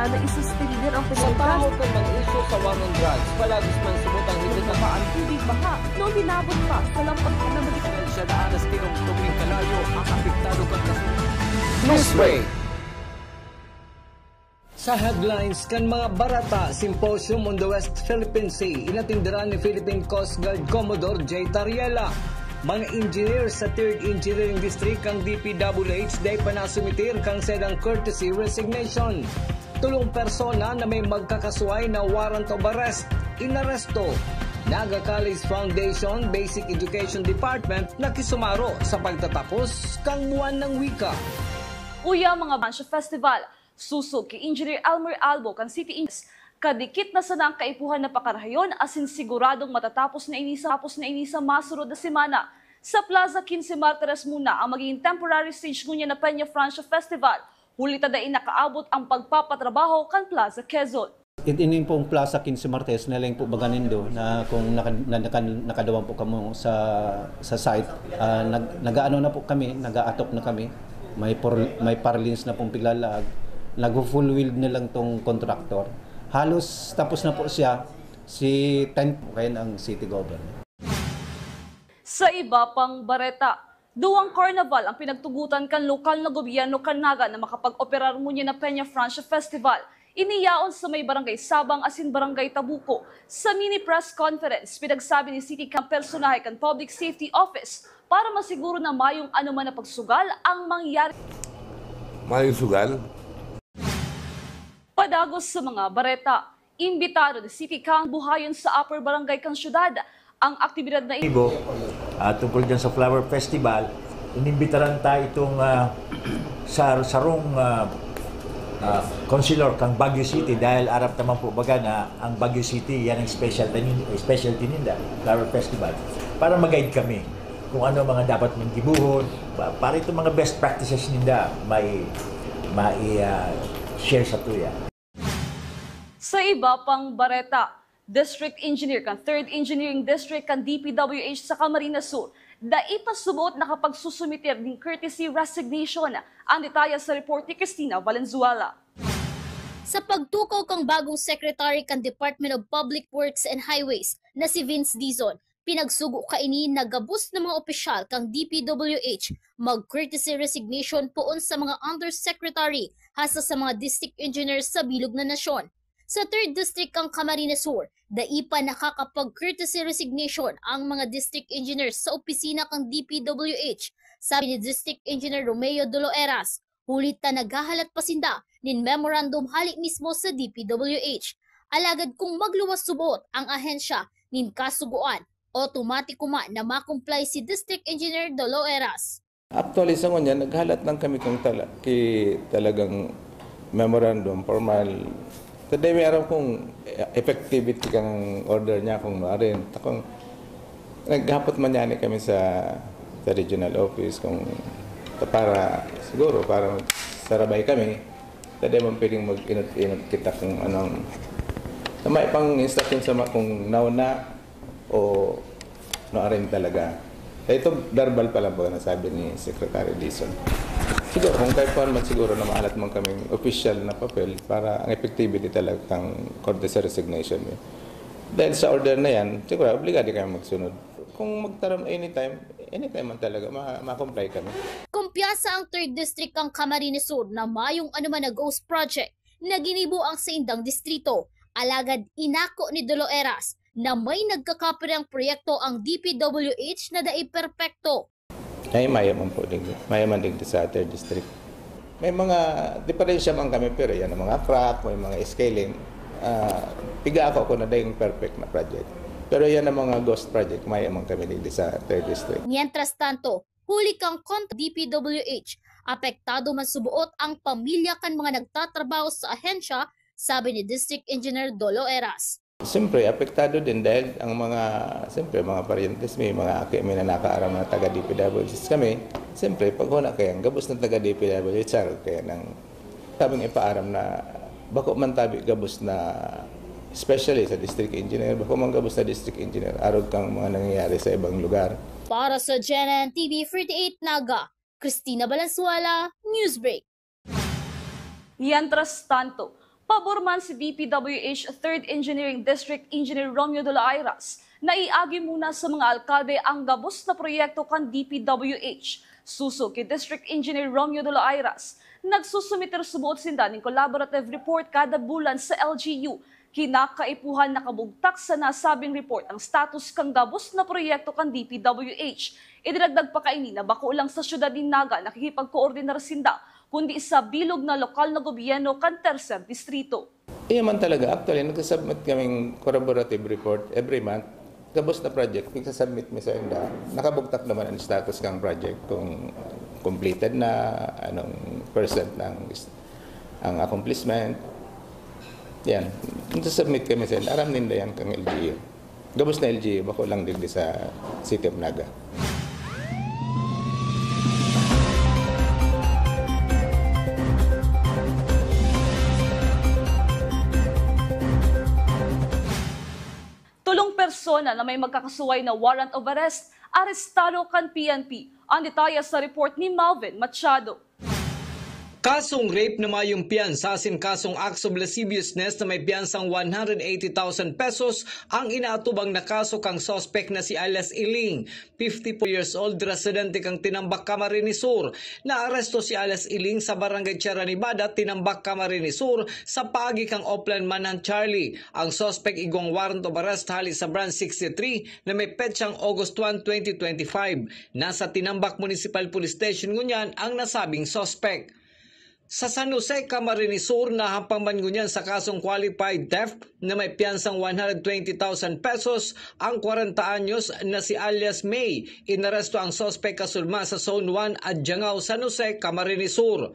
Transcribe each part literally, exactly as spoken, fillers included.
na isuspender ang Sa penalidad. Tahaw kan mag-issue sa war on drugs, palagis man subot ang higit na Nababa ang tubig baha noong hinabot pa sa lampas na mali. Siya na alas tinungtong ning kalayo ang apektado kan kasunod. Newsbreak. Sa headlines kan mga bareta, Symposium on the West Philippine Sea, inatenderan ni Philippine Coast Guard Commodore Jay Tariela. Mga engineer sa Third Engineering District kan D P W H dai pa nasumitir kan saindang courtesy resignation. Tolong persona na may magkakasuhay na warrant of arrest, inaresto. Naga College Foundation Basic Education Department nakisumaro sa pagtatapos kan Buwan ng Wika. Uya, mga Bansha Festival, susog ki Engineer Elmer Albo kan City Engineers, kadikit na sana ang kaipuhan na pakarahayon asin siguradong matatapos na ini sa, tapos na ini sa masunod na semana. Sa Plaza Quince Martires muna ang magiging temporary stage ngunyan na Peña Francia Festival, huli ta dai nakaabot ang pagpapatrabaho kan Plaza Quezon. It-, ini pong Plaza Quince Martires, na lang po baga nindo na kung naka-, na, naka-, nakadawan po kamo sa, sa site, ah, nag-, nag-aano na po kami, nag-aatok na kami. May por-, may parlins na pong piglalaag. Nag-full weld na lang tong contractor. Halos tapos na po siya. Si ten po kayo ang city government. Sa iba pang bareta, duwang carnival ang pinagtugotan kan lokal na gobyerno kan Naga na makapag-operar ngunyan na Peña Francia Festival. Ini yaon sa may Barangay Sabang asin Barangay Tabuco. Sa mini press conference, pinagsabi ni City Council personahe kan Public Safety Office para masiguro na mayong anoman na pagsugal ang mangyari. Mayong sugal? Padagos sa mga bareta, imbitado ni City Council buhayon sa Upper Barangay kan syudad ang aktibidad na ito. Ibo, ah, tungkol dyan sa Flower Festival, inimbitaran ta itong, ah, sa sarong, ah, ah, councilor kang Baguio City dahil arap naman po baga na ang Baguio City, yan ang specialty nin-, specialty ninda, Flower Festival. Para mag-guide kami kung ano mga dapat mong gibuhon, pa-, para itong mga best practices ninda may, may, ah, share sa tuya. Sa iba pang bareta, District Engineer kan Third Engineering District kan D P W H sa Camarines Sur, dai pa suboot nakapagsusumitir nin courtesy resignation. Ang detalye sa report ni Christina Valenzuela. Sa pagtukaw kang bagong secretary kan Department of Public Works and Highways na si Vince Dizon, pinagsugo kaini na gabos na mga opisyal kan D P W H mag-courtesy resignation poon sa mga undersecretary hasta sa mga district engineers sa bilog na nasyon. Sa Third District kan Camarines Sur, dai pa nakakapag-courtesy resignation ang mga district engineers sa opisina kan D P W H, sabi ni District Engineer Romeo Doloeras. Huli ta naghahalat pa sinda nin memorandum hali mismo sa D P W H. Alagad kung magluwas suboot ang ahensya nin kasugoan, otomatiko man na ma-comply si District Engineer Doloeras. Actually, sa ngunyan, naghalat lang kami kung tala-, ki-, talagang memorandum, formal. Today, may aram kung effectivity kang order niya, kung maarin. Takong, naghapot man yani kami sa, sa regional office kung para, siguro, para sarabay kami. Today, man pwedeng mag-inot-inot kita kung anong, na may pang instruction sa ma-, kung nauna, o ano rin talaga. Ito, verbal pa lang po nasabi ni Secretary Dizon. Siguro, kung kayo pa man siguro na maalat man kaming official na papel para ang effectivity talaga kang courtesy resignation. Eh. Dahil sa order na yan, siguro, obligado kami magsunod. Kung magtaram anytime, anytime man talaga, ma- ma-comply kami. Kumpiyansa ang Third District kan Camarines Sur na mayong anuman na ghost project na ginibo ang saindang distrito. Alagad inako ni Doloeras na may nagkakapirang proyekto ang D P W H na dai perpekto. Ay, maya man po digdi. Maya man digdi sa third district. May mga diferensya man kami, pero yan ang mga crack, may mga scaling. Ah, piga ako kung na dayong perfect na project. Pero yan ang mga ghost project, maya man kami digdi sa third district. Mientras tanto, huli kan kontra D P W H, apektado man suboot ang pamilya kan mga nagtatrabaho sa ahensya, sabi ni District Engineer Dolo Eras. Siyempre, apektado din dahil ang mga, siyempre, mga paryentes, may mga aki, may nanakaaram na taga D P W H kami. Siyempre, pag huna kaya, gabos na taga D P W H, kaya nang sabing ipaaram na bako man tabi gabos na, especially sa district engineer, bako man gabos na district engineer, arog kang mga nangyayari sa ibang lugar. Para sa G N N T V forty-eight Naga, Christina Balansuela, Newsbreak. Mientras tanto, Pabor man si D P W H Third Engineering District Engineer Romeo de la Ayras na iagi muna sa mga alkalde ang gabos na proyekto kan D P W H. Suso ki District Engineer Romeo de la Ayras, nagsusumiter suboot sinda nin collaborative report kada bulan sa L G U. Kinakaipuhan nakabugtak sa nasabing report ang status kan gabos na proyekto kan D P W H. Idinagdag pa kaini na bako lang sa syudad nin Naga nakikipagkoordinar sinda, kundi sa bilog na lokal na gobyerno kan Tercer Distrito. Iyo man talaga, actually, nagsasubmit kaming corroborative report every month. Gabos na project, nagsasubmit mi sa inda. Nakabugtak naman ang status kang project, kung completed na, anong percent ng is-, ang accomplishment. Yan. Nagsasubmit kami sa inda. Aram ninda yan kang L G U. Gabos na L G U, bako lang digdi sa City of Naga. Tolong persona na may magkakasuway na warrant of arrest, arestado kan P N P. Ang detalye sa report ni Malvin Machado. Kasong rape na mayong piyansa asin kasong acts of lasciviousness na may piyansang one hundred eighty thousand pesos ang inaatubang na kaso kang suspek na si alias Iling, fifty-four years old, residente kang Tinambac, Camarines Sur. Naaresto si alias Iling sa Barangay Sierra Nevada, Tinambac, Camarines Sur, sa paagi kang Oplan Manhunt Charlie. Ang suspek igwang warrant of arrest hali sa Branch sixty-three na may petsang August one, twenty twenty-five. Nasa Tinambac Municipal Police Station ngunyan ang nasabing suspek. Sa San Jose, Camarines Sur, nahampang man ngunyan sa kasong qualified theft na may piyansang one hundred twenty thousand pesos ang kwarenta anyos na si alias May. Inaresto ang suspek kasulma sa Zone one, Adiangao, San Jose, Camarines Sur.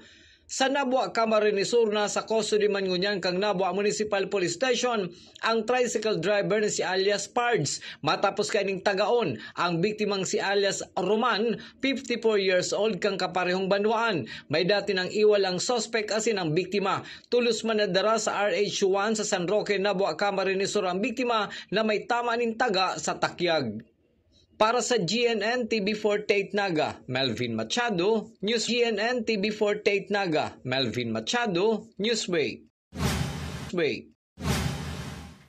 Sa Nabua, Camarines Sur, nasa custody man ngunyan kan Nabua Municipal Police Station ang tricycle driver na si alias Pards, matapos kaining tagaon ang biktimang si alias Roman, fifty-four years old, kan kaparehong banwaan. May dati nang iwal ang suspek asin ang biktima. Tolos man nadara sa R H one sa San Roque, Nabua, Camarines Sur ang biktima na may tama nin taga sa takyag. Para sa G N N T V forty-eight Naga, Melvin Machado, News G N N T V forty-eight Naga, Melvin Machado, Newsway. Way.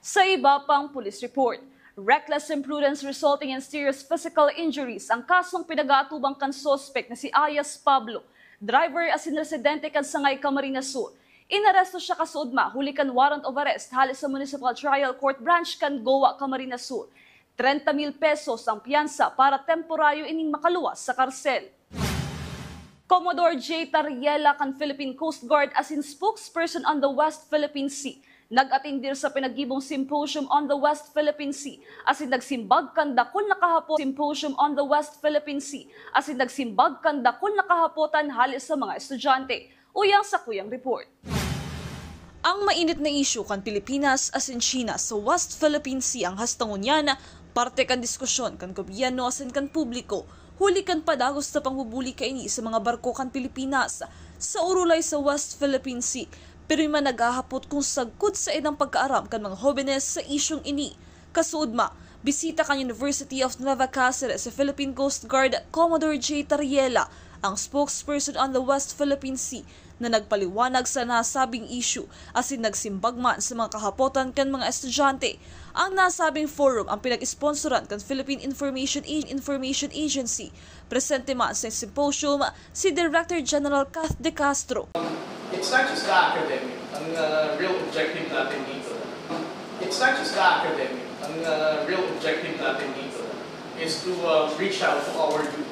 Sa iba pang police report, reckless imprudence resulting in serious physical injuries ang kasong pinag-aatubang kan suspek na si Ayas Pablo, driver asin residente kan Sangay, Camarines Sur. Inaresto siya kasuodma huli kan warrant of arrest hali sa Municipal Trial Court Branch kan Goa, Camarines Sur. Treinta mil pesos ang piyansa para temporaryo ining makaluwas sa karsel. Commodore Jay Tariela kan Philippine Coast Guard asin spokesperson on the West Philippine Sea nag-atendir sa pinagibong Symposium on the West Philippine Sea asin nagsimbag kan dakul na kahapo-, Symposium on the West Philippine Sea asin nagsimbag kan dakul na kahapotan hale sa mga estudyante. Uya ang sakuyang report. Ang mainit na isyu kan Pilipinas asin China sa West Philippine Sea ang hasta ngunyan parte kan diskusyon kan gobyerno asin kan publiko, huli kan padagos na pangbubuli kaini sa mga barko kan Pilipinas sa urulay sa West Philippine Sea. Pero may naghahapot kung sagkod sa idang pagkaaram kan mga hobenes sa isyung ini. Kasuodma, bisita kan University of Nueva Cáceres sa Philippine Coast Guard, Commodore Jay Tariela, ang spokesperson on the West Philippine Sea, na nagpaliwanag sa nasabing issue asin nagsimbag man sa mga kahapotan kan mga estudyante. Ang nasabing forum ang pinag-sponsoran kan Philippine Information A-, Information Agency. Presente man sa symposium si Director General Kath De Castro. It's not just the academic. Ang, uh, real objective natin dito. It's not just the academic. Ang, uh, real objective natin dito is to, uh, reach out to our youth,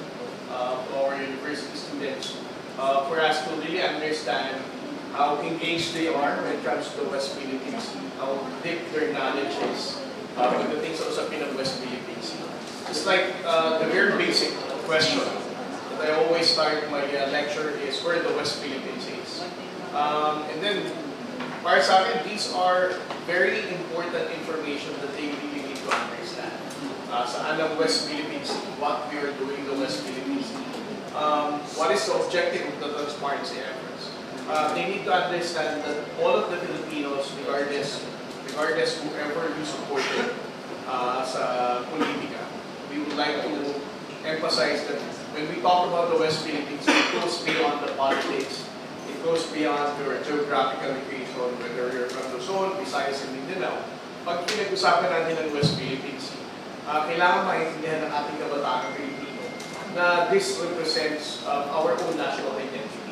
uh, to our university students, uh, for us to really understand how engaged they are when it comes to the West Philippine Sea, how deep their knowledge is, uh, pagdating sa usapin ng West Philippine Sea. Just like, uh, the very basic question that I always start my, uh, lecture is, "Where the West Philippine Sea is?" Um, and then, para sa akin, these are very important information that they really need to understand. Uh, saan ang West Philippine Sea? What we are doing in the West Philippine Sea? Um, what is the objective of the transparency efforts? Uh, they need to understand that all of the Filipinos, regardless, regardless whoever you supported, uh, sa politika, we would like to emphasize that when we talk about the West Philippine Sea, it goes beyond the politics. It goes beyond your geographical location, whether you're from Luzon, Visayas, and Mindanao. Pag pinag-usapan natin ang West Philippine Sea, ah, kailangan maintindihan ng ating kabataan Pilipino na this represents, um, our own national identity.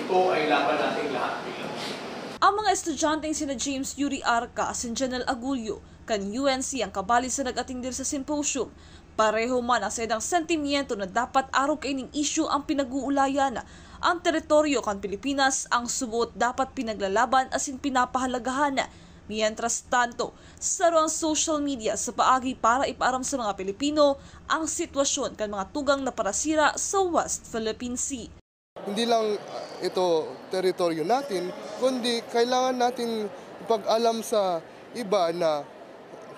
Ito ay laban nating lahat bilang Ang mga estudyanteng sina James Yuri Arca asin Janel Agullo kan U N C ang kabali sa nag-atendir sa symposium. Pareho man ang saindang sentimiento na dapat arog kaining isyu ang pinag-uulayan. Ang teritoryo kan Pilipinas ang suboot dapat pinaglalaban asin pinapahalagahan. Mientras tanto, saro ang social media sa paagi para ipaaram sa mga Pilipino ang sitwasyon kan mga tugang na parasira sa West Philippine Sea. Hindi lang ah, ito teritoryo natin, kundi kailangan natin ipag-alam sa iba na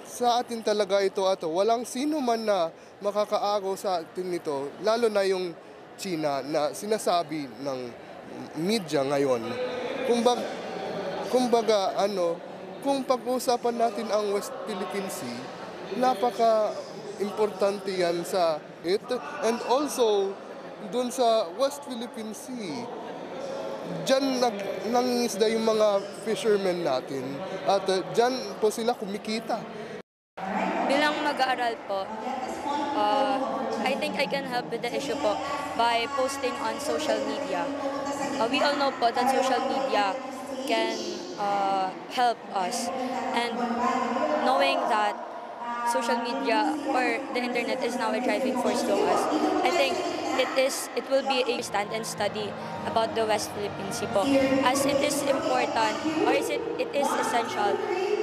sa atin talaga ito at walang sino man na makakaagaw sa atin nito, lalo na yung China na sinasabi ng media ngayon. Kumbaga, kumbaga ano, kung pag-uusapan natin ang West Philippine Sea, napaka-importante yan sa it and also dun sa West Philippine Sea. Diyan nag, nangingisda yung mga fishermen natin at uh, diyan po sila kumikita. Bilang mag-aaral po, uh, I think I can help with the issue po by posting on social media. Uh, we all know po that social media can uh, help us. And knowing that social media or the internet is now a driving force to us, I think it is it will be a stand and study about the West Philippine Sea po, as it is important or is it, it is essential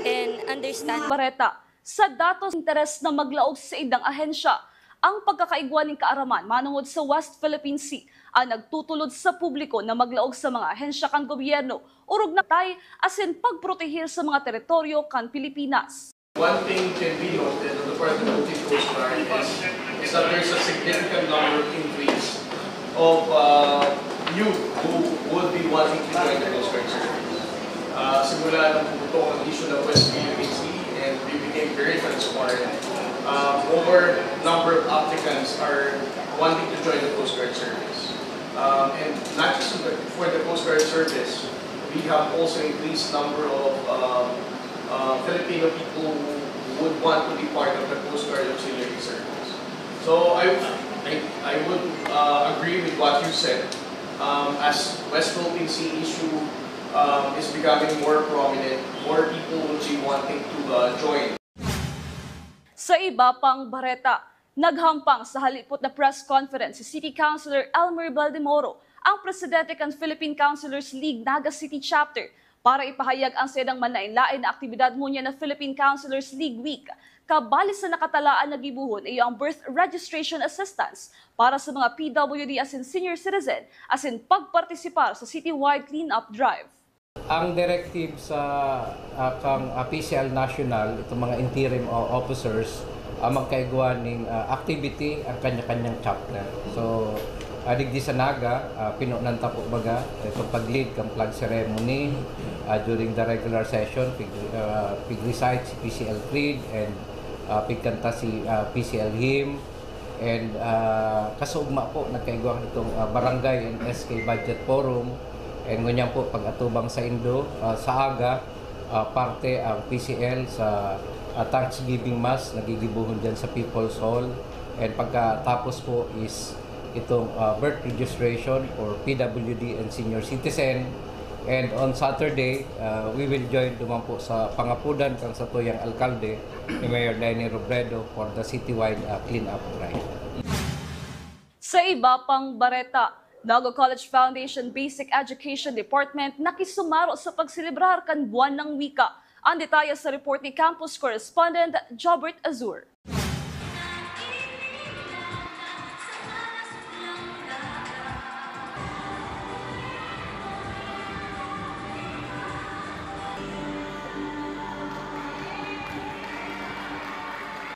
in understanding. Bareta, sa datos interes na maglaog sa saindang ahensya, ang pagkakaigwa nin kaaraman manongod sa West Philippine Sea ang nagtutulod sa publiko na maglaog sa mga ahensya kan gobyerno, orog na tay asin pagprotehir sa mga teritoryo kan Pilipinas. One thing can be noted on the part of the Philippine Coast Guard is, is that there's a significant number of increase of uh, youth who would be wanting to join the Coast Guard service. Uh, simula nung pumutok ang issue ng West Philippine Sea and we became very transparent, uh, more number of applicants are wanting to join the Coast Guard service. Um, and not just in the, for the Coast Guard service, we have also increased number of um, uh, Filipino people who would want to be part of the Coast Guard Auxiliary Service. So I, I, I would uh, agree with what you said. Um, as West Philippine Sea issue um, is becoming more prominent, more people would be wanting to uh, join. Sa iba pang bareta, naghampang sa halipot na press conference si City Councilor Elmer Baldemoro, ang presidente kan Philippine Councilors League Naga City Chapter, para ipahayag ang saindang manlaen-laen na aktibidad ngunyan na Philippine Councilors League Week. Kabali sa nakatalaan na gibohon iyo ang birth registration assistance para sa mga P W D asin senior citizen asin pagpartisipar sa citywide clean-up drive. Ang directive sa ah, kang ah, P C L National, itong mga interim o- officers, ah, magkaigwa ning ah, activity ang kanya-kanyang chapter. So, ah, digdi sa Naga, ah, pinunan ta po baga itong pag-lead kang flag ceremony ah, during the regular session, pig, ah, pig-recite si P C L Creed and ah, pigkanta si ah, P C L hymn. And ah, kasuugma po, nagkaigwa itong ah, Barangay and S K Budget Forum. And ngunyan po, pag-atubang saindo, ah, sa aga, ah, parte ang P C L sa ah, Thanksgiving Mass na gigibohon dyan sa People's Hall. And pagkatapos po is itong ah, birth registration for P W D and senior citizen. And on Saturday, ah, we will join duman po sa pangapudan kang satuyang alkalde, ni Mayor Leni Robredo, for the citywide ah, clean-up drive. Sa iba pang bareta, Naga College Foundation Basic Education Department nakisumaro sa pagselebrar kan Buwan ng Wika. Ang detalye sa report ni campus correspondent Jobert Azur.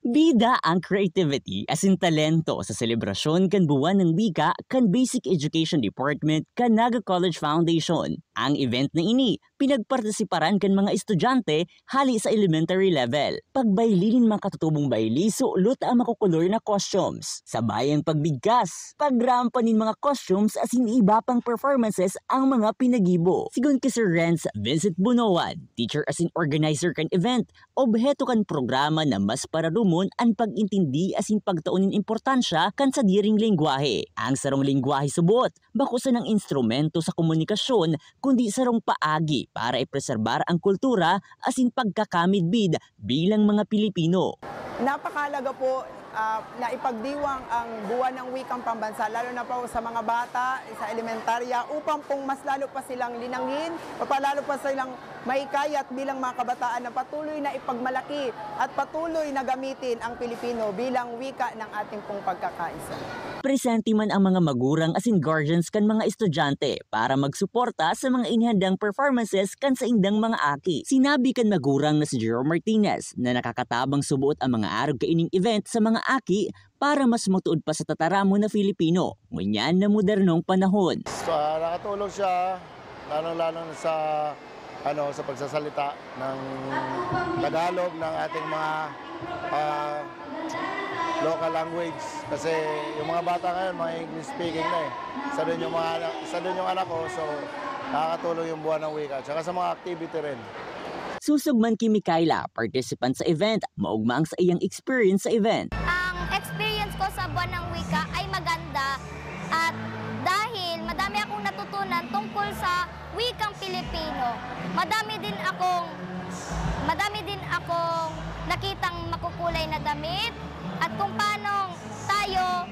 Bida ang creativity asin talento sa selebrasyon kan Buwan ng Wika kan Basic Education Department kan Naga College Foundation. Ang event na ini, pinagpartisiparan kan mga estudyante hali sa elementary level. Pagbaylin nin makatutubong bayli, suot ang makukulor na costumes. Sabayang pagbigkas, pagrampa nin mga costumes asin iba pang performances ang mga pinagibo. Sigon ki Sir Renz Vincent Bunoan, teacher asin organizer kan event, obheto kan programa na mas pararumon an pag-intindi asin pagtao nin importansya kan sadiring lengwahe. Ang sarong lengwahe subot, bako sanang instrumento sa komunikasyon, kundi sarong paagi para ipreserbar ang kultura asin pagkakamidbid bilang mga Pilipino. Napakahalaga po, ah, na ipagdiwang ang Buwan ng Wikang Pambansa, lalo na po sa mga bata sa elementarya, upang pong mas lalo pa silang linangin, papalalo pa silang mahikayat bilang mga kabataan na patuloy na ipagmalaki at patuloy na gamitin ang Pilipino bilang wika ng ating pong pagkakaisa. Presente man ang mga magurang asin guardians kan mga estudyante para magsuporta sa mga inihandang performances kan saindang mga aki. Sinabi kan magurang na si Jerome Martinez na nakakatabang subuot ang mga arog kaining event sa mga aki para mas matuod pa sa tataramon na Filipino, ngunyan na modernong panahon. So, ah, nakatulong siya, lalong-lalo na sa, ano, sa pagsasalita ng Tagalog, ng ating mga, ah, local language. Kasi yung mga bata ngayon, mga English speaking na eh. Isa din yung mga anak, isa din yung anak ko, so nakakatulong yung Buwan ng Wika. Tsaka sa mga activity rin. Susog man ki Mikaela, participant sa event, maogma ang saiyang experience sa event. Ang experience ko sa Buwan ng Wika ay maganda at dahil madami akong natutunan tungkol sa wikang Pilipino. Madami din akong, madami din akong nakitang makukulay na damit at kung paano tayo,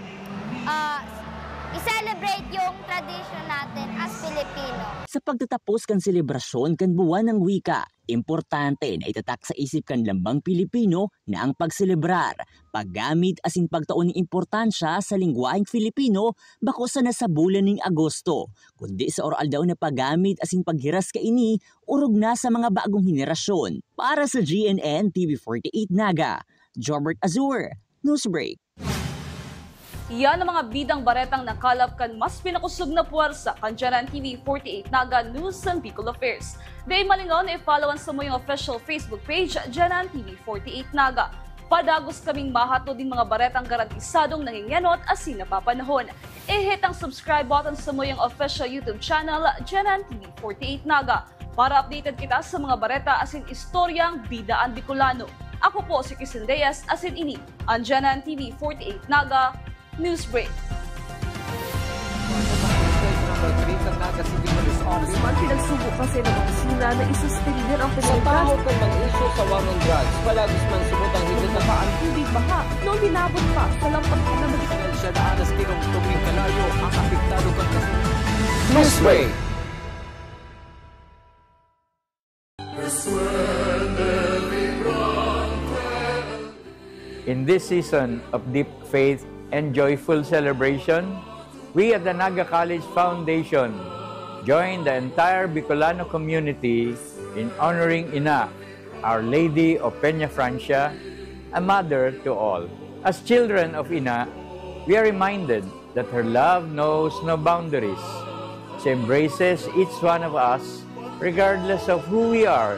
ah, i-celebrate yung tradition natin as Filipino. Sa pagtatapos kan selebrasyon kan Buwan ng Wika, importante na itatak sa isip kan lambang Pilipino na ang pagselebrar, paggamit asin pagtao nin importansya sa lengwaheng Filipino bako sana sa bulan nin Agosto, kundi sa aroaldaw na paggamit asin paghiras kaini orog na sa mga bagong henerasyon. Para sa G N N T V forty-eight Naga, Jobert Azur, Newsbreak. Yan ang mga bidang baretang nakalap kan mas pinakusog na puwersa kan G N N T V forty-eight Naga News and Bicol Affairs. Dai malingaw na i-follow an samuyang official Facebook page, G N N T V forty-eight Naga. Padagos kaming mahatod nin mga baretang garantisadong nangengenot asin napapanahon. I-hit ang subscribe button sa samuyang official YouTube channel, G N N T V forty-eight Naga. Para updated kita sa mga bareta asin istoryang bida an Bicolano. Ako po si Kisin Reyes, asin ini an G N N T V forty-eight Naga Newsbreak. Naman pinagsubo kasi ng opisina na isuspender ang Sa komunidad. Tahaw kan mga isyu sa war on drugs, palagis man subot ang higit na Bumaba ang tubig baha noong minabot pa sa lampag na mag- Dahil siya daan na sa tinungtong nin kalayo ang apektado kan kas- Newsbreak. In this season of deep faith and joyful celebration, we at the Naga College Foundation join the entire Bicolano community in honoring Ina, Our Lady of Peña Francia, a mother to all. As children of Ina, we are reminded that her love knows no boundaries. She embraces each one of us regardless of who we are,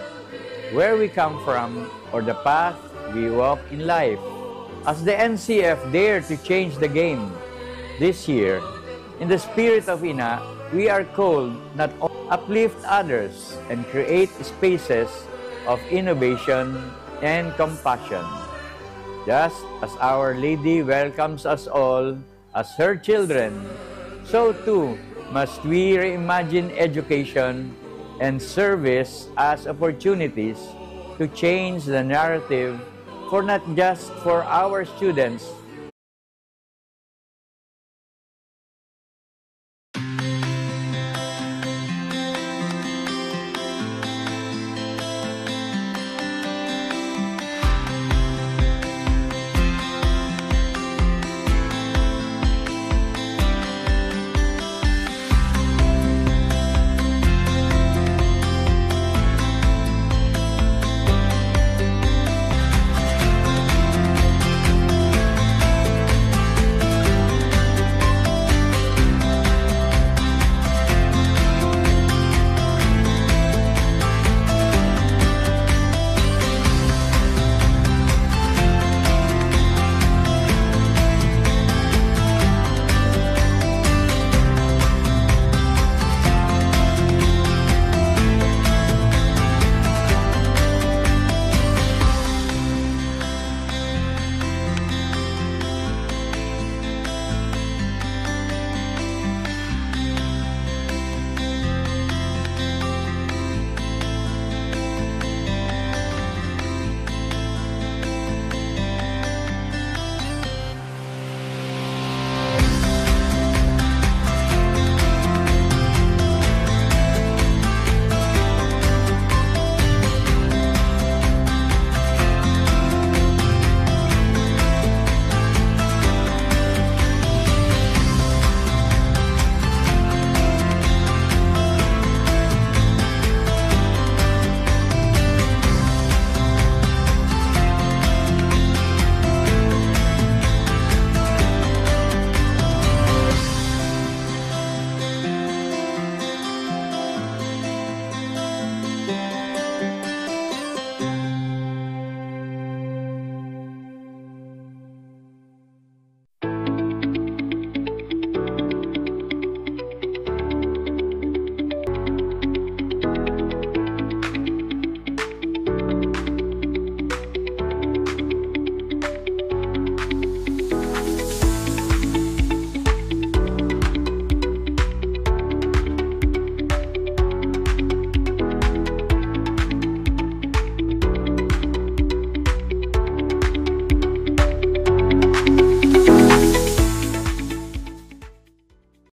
where we come from, or the path we walk in life. As the N C F dare to change the game this year, in the spirit of Ina, we are called not only uplift others and create spaces of innovation and compassion. Just as Our Lady welcomes us all as her children, so too must we reimagine education and service as opportunities to change the narrative for not just for our students,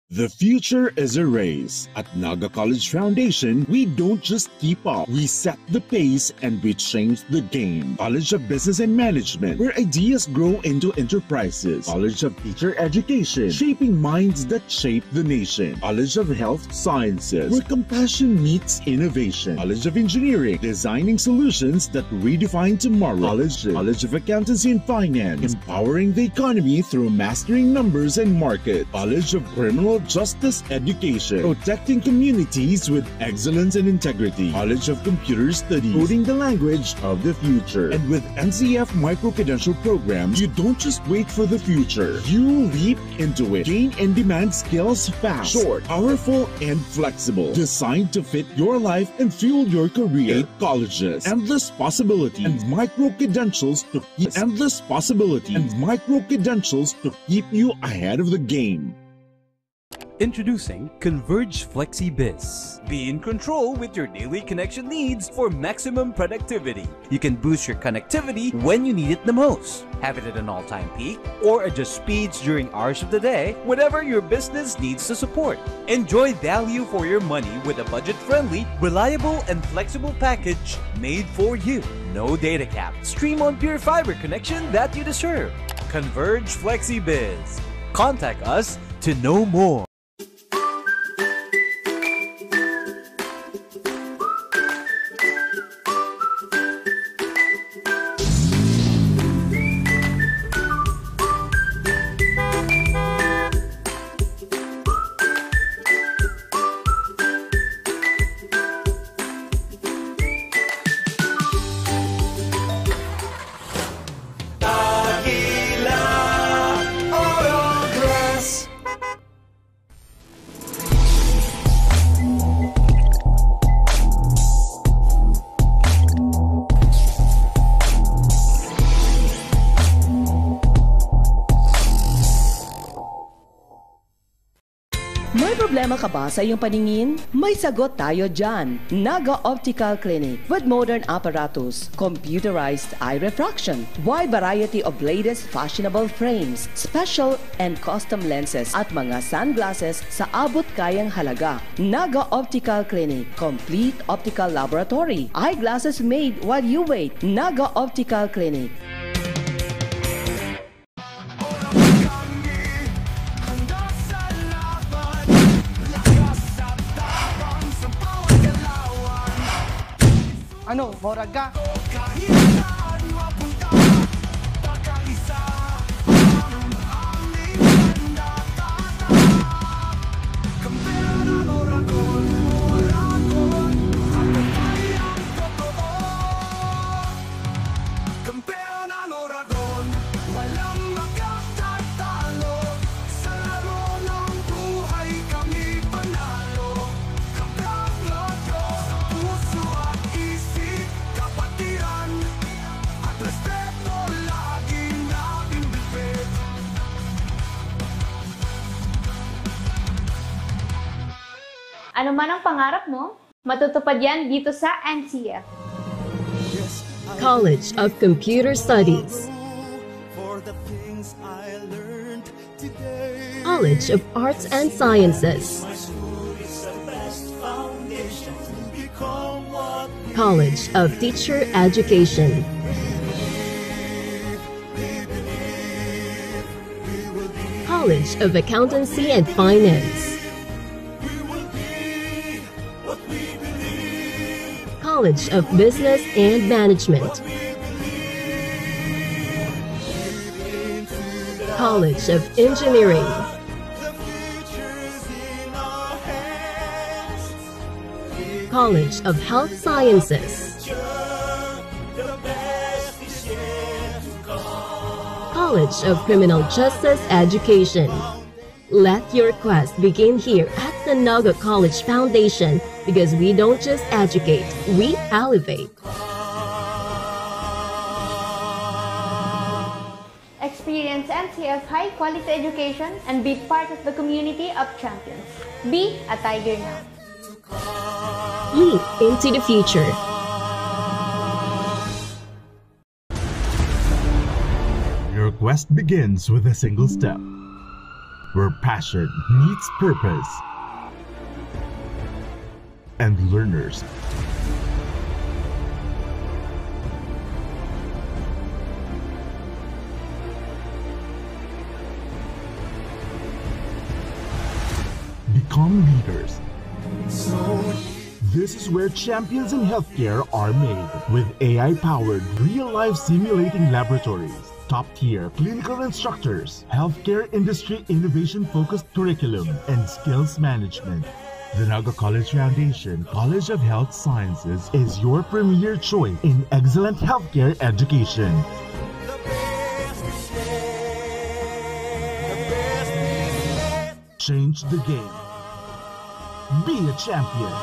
The future is a race. At Naga College Foundation, we don't just keep up, we set the pace and we change the game. College of Business and Management, where ideas grow into enterprises. College of Teacher Education, shaping minds that shape the nation. College of Health Sciences, where compassion meets innovation. College of Engineering, designing solutions that redefine tomorrow. College, College of Accountancy and Finance, empowering the economy through mastering numbers and market. College of Criminal Justice Education, protecting communities with excellence and integrity. College of Computer Studies, coding the language of the future. And with N C F micro-credential programs, you don't just wait for the future. You leap into it. Gain in-demand skills fast, short, powerful, and flexible. Designed to fit your life and fuel your career. Eight colleges, endless possibility, and micro-credentials to keep, endless possibility, and micro-credentials to keep you ahead of the game. Introducing Converge FlexiBiz. Be in control with your daily connection needs for maximum productivity. You can boost your connectivity when you need it the most. Have it at an all-time peak or adjust speeds during hours of the day, whatever your business needs to support. Enjoy value for your money with a budget-friendly, reliable, and flexible package made for you. No data cap. Stream on pure fiber connection that you deserve. Converge FlexiBiz. Contact us to know more. May problema ka ba sa iyong paningin? May sagot tayo dyan. Naga Optical Clinic with modern apparatus, computerized eye refraction, wide variety of latest fashionable frames, special and custom lenses at mga sunglasses sa abot kayang halaga. Naga Optical Clinic, complete optical laboratory, eyeglasses made while you wait. Naga Optical Clinic. Ano, morag ka? Kampeon ang Oragon, walang makatatalo. Sa laro ng buhay kami panalo. Kampeon Oragon, sa puso at isip, kapatiran at respeto laging nabibigay. Ano man ang pangarap mo, matutupad yan dito sa N C F. College of Computer Studies. College of Arts and Sciences. College of Teacher Education. College of Accountancy and Finance. College of Business and Management. College of Engineering. College of Health Sciences. College of Criminal Justice Education. Let your quest begin here at the Naga College Foundation, because we don't just educate, we elevate. Experience N C F high quality education and be part of the community of champions. Be a Tiger now. Leap into the future. Your quest begins with a single step. where passion meets purpose. And learners become leaders. This is where champions in healthcare are made, with A I-powered real-life simulating laboratories, top-tier clinical instructors, healthcare industry innovation-focused curriculum, and skills management. The Naga College Foundation College of Health Sciences is your premier choice in excellent healthcare education. Change the game. Be a champion.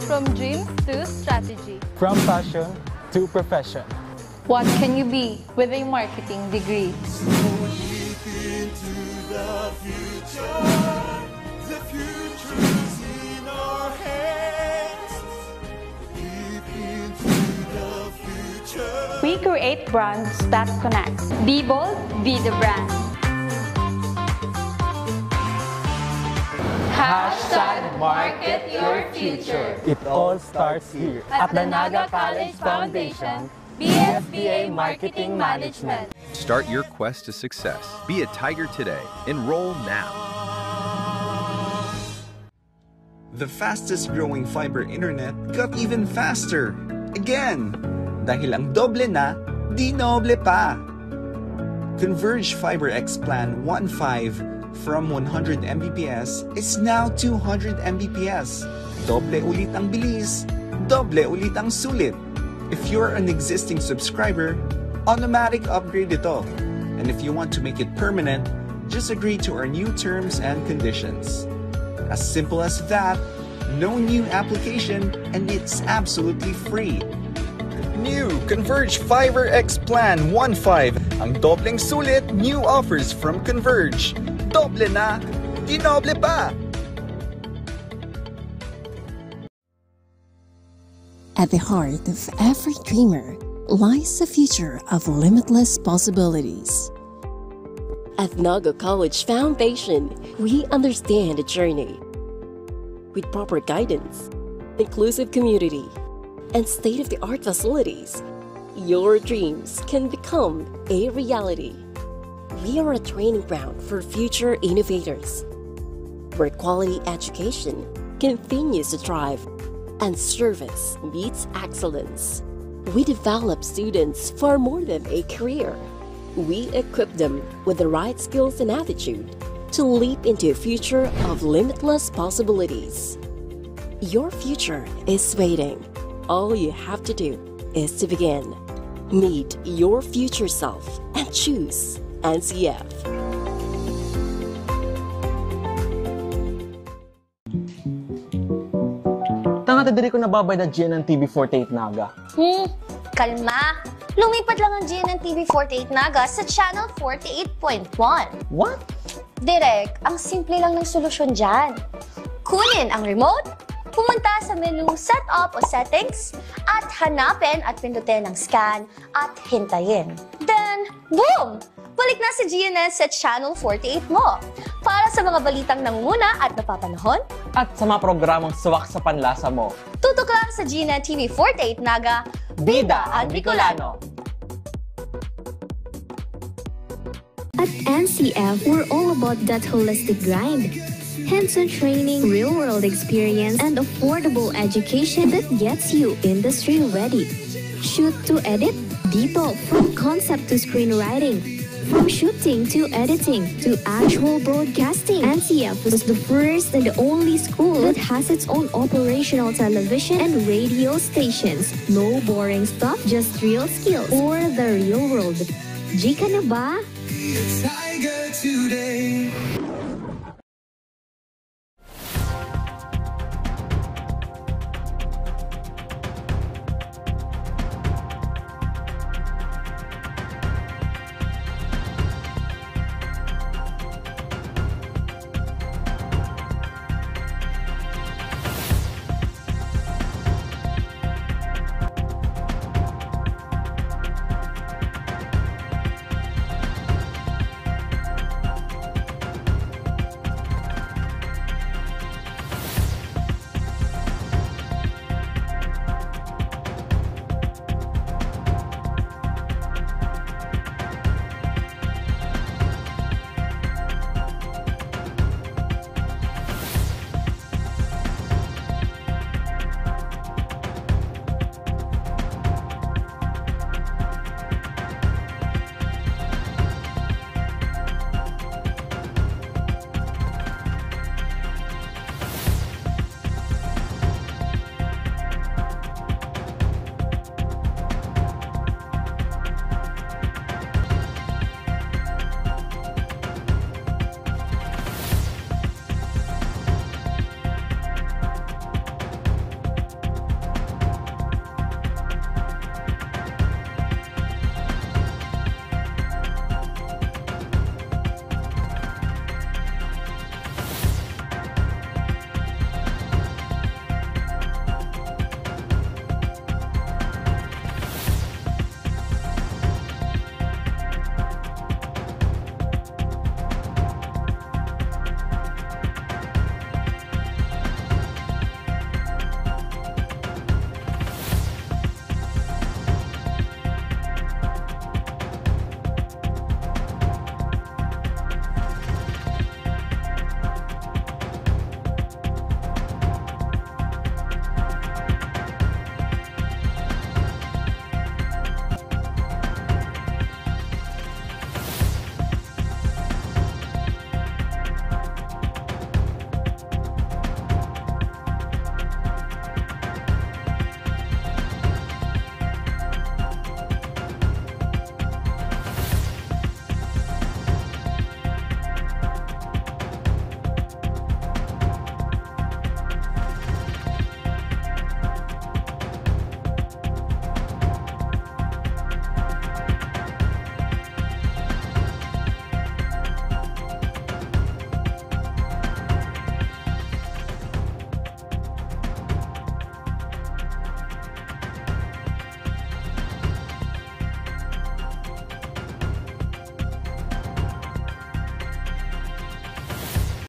From dreams to strategy. From passion to profession. What can you be with a marketing degree? So leap into the future. The future is in our hands. Leap into the future. We create brands that connect. Be bold, be the brand. Hashtag market your future. It all starts here. At the Naga College Foundation, B S B A Marketing Management. Start your quest to success. Be a Tiger today. Enroll now. The fastest growing fiber internet got even faster again! Dahil ang doble na, dinoble pa! Converge Fiber X Plan one five from one hundred M B P S is now two hundred M B P S. Doble ulit ang bilis, doble ulit ang sulit. If you're an existing subscriber, automatic upgrade ito. And if you want to make it permanent, just agree to our new terms and conditions. As simple as that, no new application, and it's absolutely free. New Converge Fiber X Plan one five. Ang dobleng sulit, new offers from Converge. Doble na, dinoble pa! At the heart of every dreamer lies a future of limitless possibilities. At Naga College Foundation, we understand the journey. With proper guidance, inclusive community, and state-of-the-art facilities, your dreams can become a reality. We are a training ground for future innovators, where quality education continues to thrive and service meets excellence. We develop students for more than a career. We equip them with the right skills and attitude to leap into a future of limitless possibilities. Your future is waiting. All you have to do is to begin. Meet your future self and choose N C F. Tanga ta diri ko nababayad na G N N T V forty-eight Naga. Hmm, kalma. Lumipat lang ang G N N T V forty-eight Naga sa Channel forty-eight point one. What? Direk, ang simple lang ng solusyon dyan. Kunin ang remote, pumunta sa menu Setup o Settings, at hanapin at pindutin ang Scan at hintayin. Then, boom! Balik na si G N N sa Channel forty-eight mo. Para sa mga balitang nangunguna at napapanahon, at sa mga programang swak sa panlasa mo, tutok lang sa G N N T V forty-eight Naga, Bida ang Bicolano. At N C F, we're all about that holistic grind. Hands-on training, real-world experience, and affordable education that gets you industry ready. Shoot to edit? Dito, from concept to screenwriting, from shooting to editing to actual broadcasting, N C F is the first and only school that has its own operational television and radio stations. No boring stuff, just real skills for the real world. G ka na ba? Be a tiger today.